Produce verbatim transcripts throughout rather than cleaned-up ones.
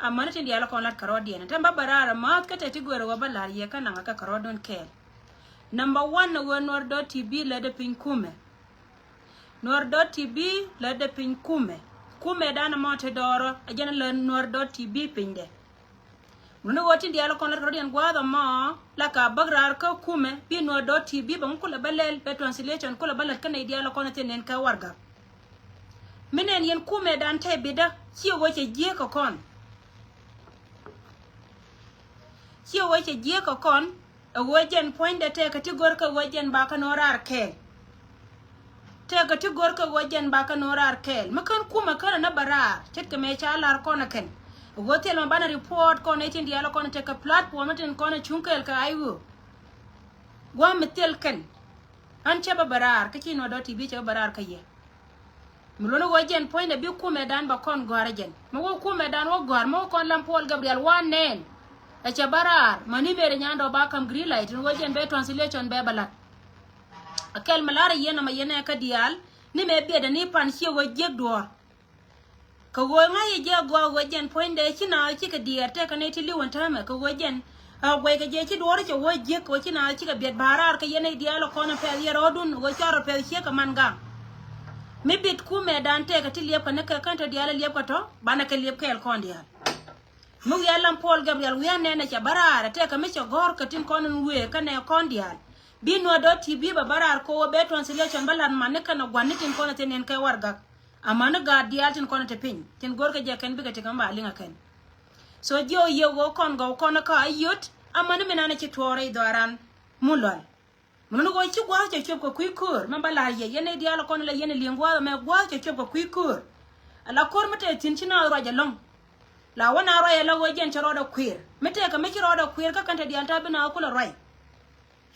Amäni tin diaal kɔn lat kärɔɔdiɛn. Tɛm bä bä raar amäth kä tɛ ti görɛ wä bä la̱r yɛ kä naŋ kä kärɔɔdun kɛɛl. Number one, ni ɣöö Nuɔr dot T V lätdɛ piny kumɛ. Nuɔr dot T V lätdɛ piny kumɛ. Kumɛ dan ɛmɔ ti dɔɔrä, ɛ jɛn lät Nuɔr dot T V pinydɛ. Mun ni ɣöö tin diaal kɔn lat kärɔɔdiɛn gua̱a̱th ɛmɔ, la ka bäk raar kä kumɛ, bi Nuɔr dot T V bä ŋu kulɛ bä lɛl, bɛ translation kulɛ bä lät kä nɛy diaal kɔn ɛ thi̱n nɛn kä warɛgak. Mi nɛn yɛn kumɛ dan tɛ bitdä, ciɛ ɣöö cɛ jiäk kɛ kɔn. Ciɛ ɣöö cɛ jiäk kɛ kɔn, ɛ ɣöö jɛn puɔ̱nydɛ tɛkɛ ti gör kä ɣöö jɛn ba kä no̱o̱ŋ raar kɛɛl. Tɛkɛ ti gör kä ɣöö jɛn ba kä no̱o̱ŋ raar kɛɛl. Mi kän kumɛ känɛ ni bä raar, ce̱tkɛ mëë ca lar kɔn ɛ kɛn. Ɛ ɣöö thil ma banɛ report kɔn ɛ tin diaal kɔn tɛkɛ platform tin kɔn ɛ cuŋ kɛɛl kɛ ay ɣöö. Gua̱a̱m mi thil kɛn. Ɣän cä bä bä raar, kä ci Nuɔr dot T V cä bä bä raar kä yɛ. Mi luɔ̱n ɣöö jɛn puɔ̱nydɛ bi kumɛ dan bä kɔn gɔ̱a̱r ɛ jɛn. Mi wä kumɛ dan wä gɔ̱a̱r, mi wä kɔn Lam Paul Gabriel wä nɛn. Ɛ cɛ bä raar, ma ni mëë ri nyandɔ ba ka̱m green light, ni ɣöö jɛn bɛ translation bɛ bä la̱t. Ɛ kɛl mi la̱r ɛ yɛn ɔmɔ yɛn ɛ kä diaal, ni mëë biɛtdɛ ni pan ciɛ ɣöö jiäk duɔ̱ɔ̱r. Kɛ ɣöö ŋa̱c yɛ jɛ gɔaa ɣöö jɛn puɔ̱nydɛ ci naath cikɛ diɛɛr tɛkɛ nɛy ti li̱w ɛn täämɛ kɛ ɣöö jɛn. A guɛckɛ jɛ ci duɔ̱ɔ̱r cɛ ɣöö jiäk kɛ ɣöö ci naath cikɛ biɛt ba raar kɛ yɛn nɛy diaal ɛ kɔn ɛ pɛth yɛ rɔɔdun ɣöö cuarɛ pɛth ciek kɛ man gaŋ. Mi bit kumɛ dan tɛkɛ ti liɛpkɛ ni kɛ kän tɔ diaal ɛ liɛpkɛ tɔ banɛ kɛ liɛp kɛɛl kɔn diaal. Mi wiaa Lam Paul Gabriel wiaa nɛnɛ cɛ bä raar ɛ tɛkɛ mi cɛ gɔ̱r kɛ tin kɔn in wëë kɛnɛ kɔn diaal. Bi Nuɔr dot T V bɛ bä raar kɛ ɣöö bɛ translation bä la̱t man ni kɛnɛ gua̱n ni tin kɔn in thi̱n nɛn kɛ warɛgak. Amäni gaat diaal tin kɔn te piny tin görkɛ jɛ kɛn bikɛ tekɛ mi ba liŋ ɛ kɛn. So jiɛ ɣöö yɛ ɣöö kɔn gɔw kɔn kä a yöt amäni mi nanɛ ci tuɔɔk rɛy dhɔaaran mun lual. Mun ni ɣöö ci gua̱a̱th cɛ cuɔp kɛ kui̱ köör mɛn ba la̱r yɛ yɛn nɛy diaal kɔn la yɛn li̱eŋ gua̱a̱th ɛmɛ gua̱a̱th cɛ cuɔp kɛ kui̱ köör. Ala ko̱r mi te thi̱n ci naath ruac ɛlɔ̱ŋ. La wä naath ruac ɛlɔ̱ŋ ɣöö jɛn cɛ rɔɔdɛ kuëër mi tekɛ mi ci rɔɔdɛ kuëër kä kɛn te diaal ta̱a̱ bi naath kulɛ ruac.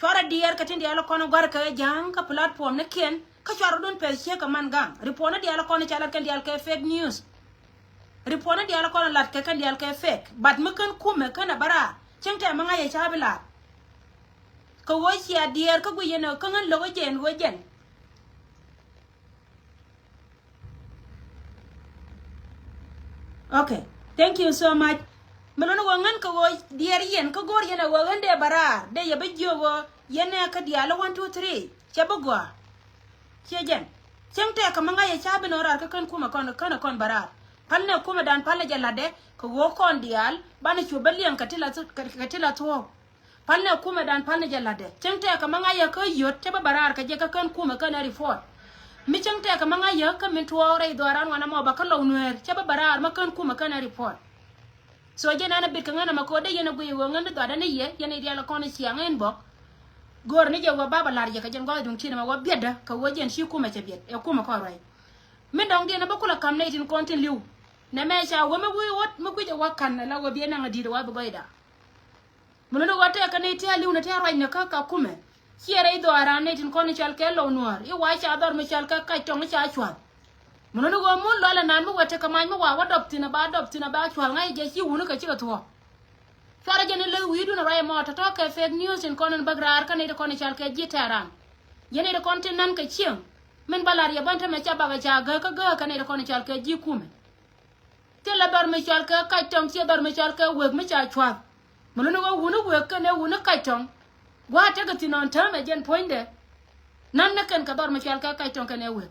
Cuarɛ diɛɛr kɛ tin diaal kɔn gua̱r kɛ ja̱a̱ŋ kä platform ni kiɛn kä cuarɛ dun pɛth ciek kɛ man gaŋ. Report ni diaal kɔn ca lat kɛn diaal kɛ fake news. Report ni diaal kɔn lat kɛ kɛn diaal kɛ fake. But mi kän kumɛ kän a bä raar cieŋ tɛmɛ ŋa̱c yɛ ca bi la̱r. Kɛ ɣöö cia diɛɛr kä guic yɛn ɛ kä ŋän lo̱k ɛ jɛn ɣöö jɛn. Okay, thank you so much. Mi luni wä ŋän kɛ wä diɛɛr yɛn kä go̱o̱r yɛn a wä ɣän dee bä raar dee yɛ bä jiök wä yɛn nɛ kä diaal one two three cɛ bä gɔaa. Ciɛ jɛn cäŋ tɛɛk kɛ mi ŋa̱c yɛ ca bi nɔ raar kä kän kumɛ kɔn kän kɔn bä raar. Pal nɛ kumɛ dan pal nɛ jɛ la̱tdɛ kɛ wä kɔn diaal banɛ cu bä liɛŋ kɛ ti la thu- kɛ ti la thuɔ̱ɔ̱k. Pal nɛ kumɛ dan pal nɛ jɛ la̱tdɛ cäŋ tɛɛk kɛ ma ŋa̱c yɛ kä yöt cä bä bä raar kɛ jɛ kä kän kumɛ kän ɛ report. Mi cäŋ tɛɛk kɛ ma ŋa̱c yɛ kä min tuɔɔk rɛy dhɔaaran wanɛ mɔ bä kä lɔw nueer cä bä bä raar ma kän kumɛ kän ɛ report. So jɛ nanɛ bit kɛ ŋän ɛmɛ kɛ ɣöö dee yɛn ɛ guiy ɛ ɣöö ŋän di dhɔaadä ni yɛ yɛn i̱ rial ɛ kɔn i̱ ciaŋ in bɔk. Go̱o̱r ni jɛ wä bapɛ la̱r jɛ kɛ jɛn gua̱th duŋ ti̱n ɛmɛ wä biɛtdä kɛ ɣöö jɛn ci kumɛ cɛ biɛt ɛ kumɛ kɔn ruac. Min dɔ̱ŋ diɛn ɛ bä kulɛ ka̱m nɛy tin kɔn tin li̱w. Nɛ mɛ ca wä mi wi̱i̱ wä mi guic ɛ wä ka̱n ɛ la wä biɛ naŋ ɛ di̱i̱t ɛ wä bi gɔcda. Mun ni ɣöö tɛɛk kɛ ni tia̱a̱ li̱w ni tia̱a̱ ruac ni kä ka kumɛ. Ciɛ rɛy dhɔaaran ni tin kɔn i̱ cal kɛ low nuäär i̱ wa ca dhɔr mi cal kɛ kac tɔŋ i̱ ca cua̱th. Mun ni ɣöö mun lualɛ naan mi wä tekɛ mac mi wa wä dɔp thi̱n ɛ ba dɔp thi̱n ɛ ba cua̱th ŋa̱c jɛ ci wuni kɛ cikɛ thuɔ̱k. Cuarɛ jɛ ni leth wi̱i̱dun ɛ ruac ɛmɔ tɔ̱tɔ̱ kɛ fake news tin kɔn in bäk raar kä ni ti kɔn i̱ cal kɛ ji̱ tɛɛran. Yɛn ni ti kɔn tin nan kɛ cieŋ. Min ba la̱r yɛ bän tämɛ ca bakɛ ca gääk kä gääk kä ni ti kɔn i̱ cal kɛ ji̱ kumɛ. Thilɛ dhɔr mi cɔal kɛ kac tɔŋ, ciɛ dhɔr mi cɔal kɛ wek mi ca cua̱th. Mi luni wä wuni wek kɛnɛ wuni kac tɔŋ. Gua̱a̱th tekɛ thi̱n ɔn täämɛ jɛn puɔ̱nydɛ. Nan ni kɛn kɛ dhɔr mi cɔal kɛ kac tɔŋ kɛnɛ wek.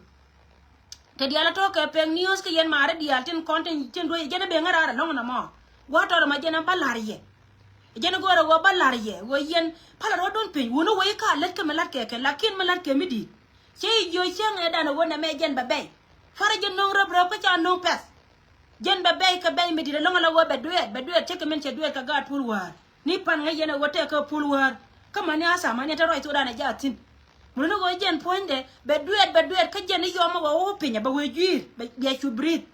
Te diaal a tɔ̱ kɛ pek news kɛ yɛn maari diaal tin kɔn tin tin duec jɛn a ben ŋäraar ɛlɔ̱ŋ nɔmɔ. Gua̱a̱th tɔr ma jɛn a bä la̱r yɛ. Jɛn a go̱o̱rɛ wä bä la̱r yɛ wä yɛn palɛ rɔ̱dun piny wuni wä i̱ ka lät kɛ mi la̱t kɛ kɛ lakin mi la̱t kɛ mi di̱i̱t. Cä i̱ jiö cäŋ ɛ dan a wä nɛmɛ jɛn bɛ bɛy. Cuarɛ jɛ no̱o̱ŋ röp röp kä ca no̱o̱ŋ pɛth. Jɛn bɛ bɛy kɛ bɛy mi di̱t ɛlɔ̱ŋ ala ɣöö bɛ dueet, bɛ dueet cä kɛ min cɛ dueet kɛ gaat puɔl wäär. Ni pan ŋäc yɛn ɛ ɣöö tɛk kä puɔl wäär. Kä mäni a thaman yɛn te ruac thokdan ɛ jaath thi̱n. Mun ni ɣöö jɛn puɔ̱nydɛ bɛ dueet, bɛ dueet kä jɛn i̱ yɔm ɛ wä wä piny ɛ bɛ wee jui̱i̱r bɛ, bɛ cu breathe.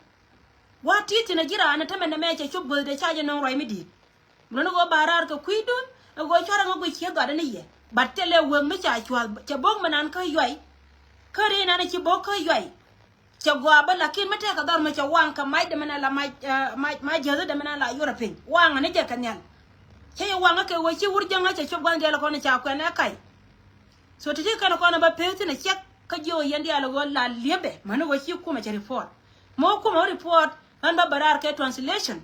Wa ti̱i̱ thi̱n ɛ ji̱ raan ɛ tämɛ nɛmɛ cɛ cop guäth dee ca jɛ nöŋ ruac mi di̱i̱t. Mun ni ɣöö ba raar kɛ kui̱dun ɛ ɣöö cuarɛ ŋä guic ciek gɔatdä ni yɛ. But thilɛ wek mi ca cua̱th cɛ bo̱k mi nan kä yuay. Kä ri nan ɛ ci bo̱k kä yuay. Cɛ gɔaa bä lakin mi tɛkɛ dhɔr mi cɛ waŋ kɛ mac dee mi na la mac, eh, mac, mac jiäthi dee mi na la yorɛ piny waŋ ni jɛ kɛ nhial. Cɛ yɛ waŋ kɛ wee ci wur jäŋä cɛ cop gua̱n diaal kɔn ca kuɛn ɛ kac. So ti ti kɛn kɔn bä pek thin ɛ ciɛk kä jiɛ wä yɛn diaal ɣöö la liepɛ mäni wä ci kumɛ cɛ report. Mɛ wä kumɛ wä report ɣän bä bä raar kɛ translation.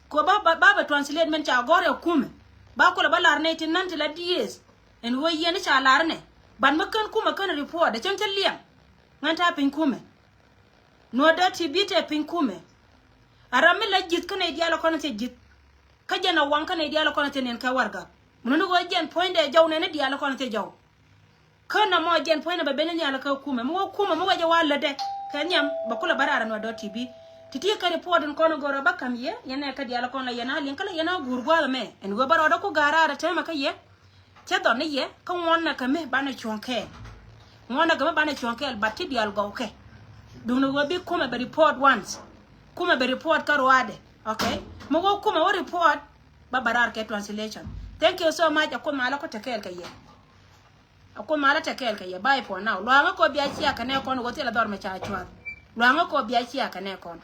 Kɛ ba ba ba translate mɛn ca gɔr ɛ kumɛ. Ba kulɛ ba lar nɛ ti nan ti la D S. Ɛn ɣöö yɛn ca lar nɛ. Ban mi kän kumɛ kän report ɛ cäŋ cä liɛŋ. Ŋän ta piny kumɛ. Nuɔ̱t dee ti bi tɛ piny kumɛ. A ram mi la ji̱th kä nɛy diaal kɔn thie ji̱th. Kä jɛn a waŋ kä nɛy diaal kɔn thie niɛn kɛ warɛgak. Mun ni ɣöö jɛn puɔ̱nydɛ jɔw nɛn ni diaal kɔn thie jɔw. Kä na mɔ jɛn puɔ̱nydɛ bɛ ben ni nhial kä kumɛ. Mi wä kumɛ mi wä jɛ wa lätdɛ. Kɛ nhiam bɛ kulɛ bä raar Nuɔ̱t dee ti bi. Ti ti kɛ report in kɔn go̱rɛ bä ka̱m yɛ, yɛn ɛ kä diaal kɔn la yɛn a liŋ kä la yɛn a guur gua̱a̱th ɛmɛ. Ɛn ɣöö bä rɔɔdɛ ku ga̱a̱r raar ɛ täämɛ kä yɛ. Cä dhɔn ni yɛ kä ŋuɔ̱n nɛ kɛ mi banɛ cuɔ̱ŋ kɛɛl. Ŋuɔ̱n nɛ kɛ mi banɛ cuɔ̱ŋ kɛɛl, but ti diaal gɔw kɛ. Duŋni ɣöö bi kumɛ bɛ report once. Kumɛ bɛ report kä ruaadɛ. Okay. Mi ɣöö kumɛ wä report, ba bä raar kɛ translation. Thank you so much. A Kuoth malä kɔ te kɛɛl kɛ yɛ. A Kuoth malä te kɛɛl kɛ yɛ. Bye for now. Luaŋä kɔ bia cia kɛ nɛ kɔn ɣöö thilɛ dhɔr mɛ ca cua̱th. Luaŋä kɔ bia cia kɛ nɛ kɔn.